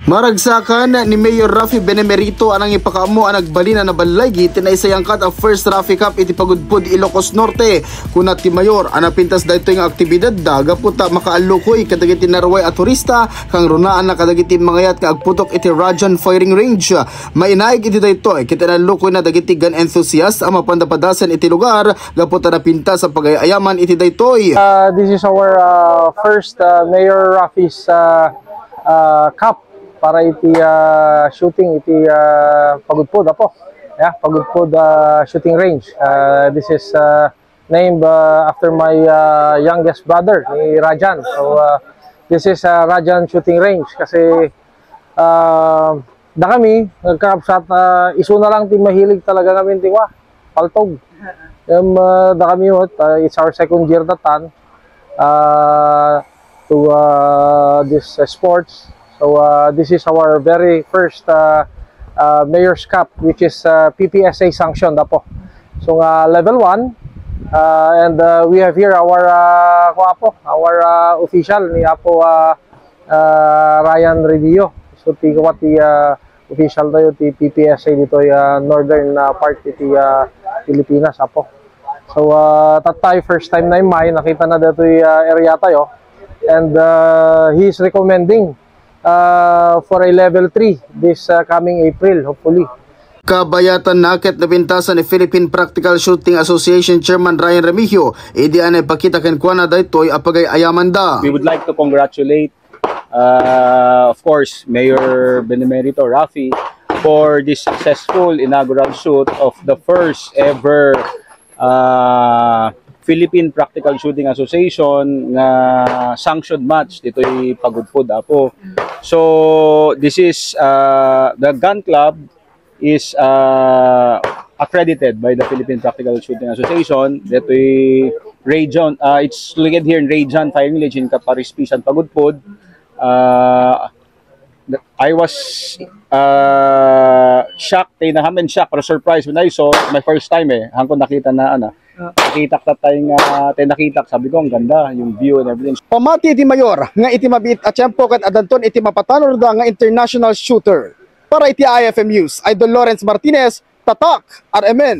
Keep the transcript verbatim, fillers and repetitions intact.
Maragsakan ni Mayor Raffy Benemerito a nangipakaammo a nagbalin a naballaigi ti naisayangkat a First Raffy Cup iti Pagudpud, Ilocos Norte. Kuna ti Mayor a napintas daytoy nga aktibidadda gapu ta makaallukoy kadagiti naruay a turista, kangrunaanna kadagiti mangayat nga agputok iti Rajan Firing Range. Mainaig iti daytoy ket inallukoyna dagiti gun enthusiast a mapanda padasen iti lugar gapu ta napintas a pagay-ayaman iti daytoy. Uh, this is our uh, first uh, Mayor Raffy's uh, uh, Cup para iti uh, shooting iti uh, Pagudpud, apo. Yeah, Pagudpud uh, shooting range. Uh, this is uh, named uh, after my uh, youngest brother, ni Rajan. So uh, this is uh, Rajan shooting range kasi uh, da kami nagkakabsat, uh, isu na lang ti mahilig talaga ngamin ti wa, paltog. Um, uh, da kami, uh, it's our second year that time uh, to uh, this uh, sports. So uh, this is our very first uh, uh, Mayor's Cup, which is uh, P P S A sanctioned, apo. So nga level one, uh, and uh, we have here our uh, kuan, apo, our uh, official ni Apo uh, uh, Ryan Revio. So ti kuan ti uh, official tayo ti P P S A ditoy uh, northern uh, part iti uh, Pilipinas, apo. So uh, tattay first time na imay nakita na ditoy uh, area tayo, and uh, he is recommending uh, for a level three this uh, coming April, hopefully. Kabayatan na ket napintasan ni Philippine Practical Shooting Association Chairman Ryan Remigio idi a naipakita kenkuana daytoy a pagay-ayamanda. We would like to congratulate, uh, of course, Mayor Benemerito Raffy for the successful inaugural shoot of the first ever uh, Philippine Practical Shooting Association nga sanctioned match ditoy Pagudpud, apo. So this is uh, the gun club is uh, accredited by the Philippine Practical Shooting Association. Ditoy region, uh, it's located here in Rajan Firing Range in Caparispi, San Pagudpud. Uh, I was uh, shocked, tayo na kami shocked, pero surprised when I saw my first time eh. Hangko nakita na, ano, nakita ko tayo nga, tayo nakita, sabi ko, ang ganda, yung view and everything. Pamati iti Mayor nga iti mabiit a tiempo ket adanton iti mapatanurda nga international shooter. Para iti I F M News, Idol Lawrence Martinez, Tatak, R M N.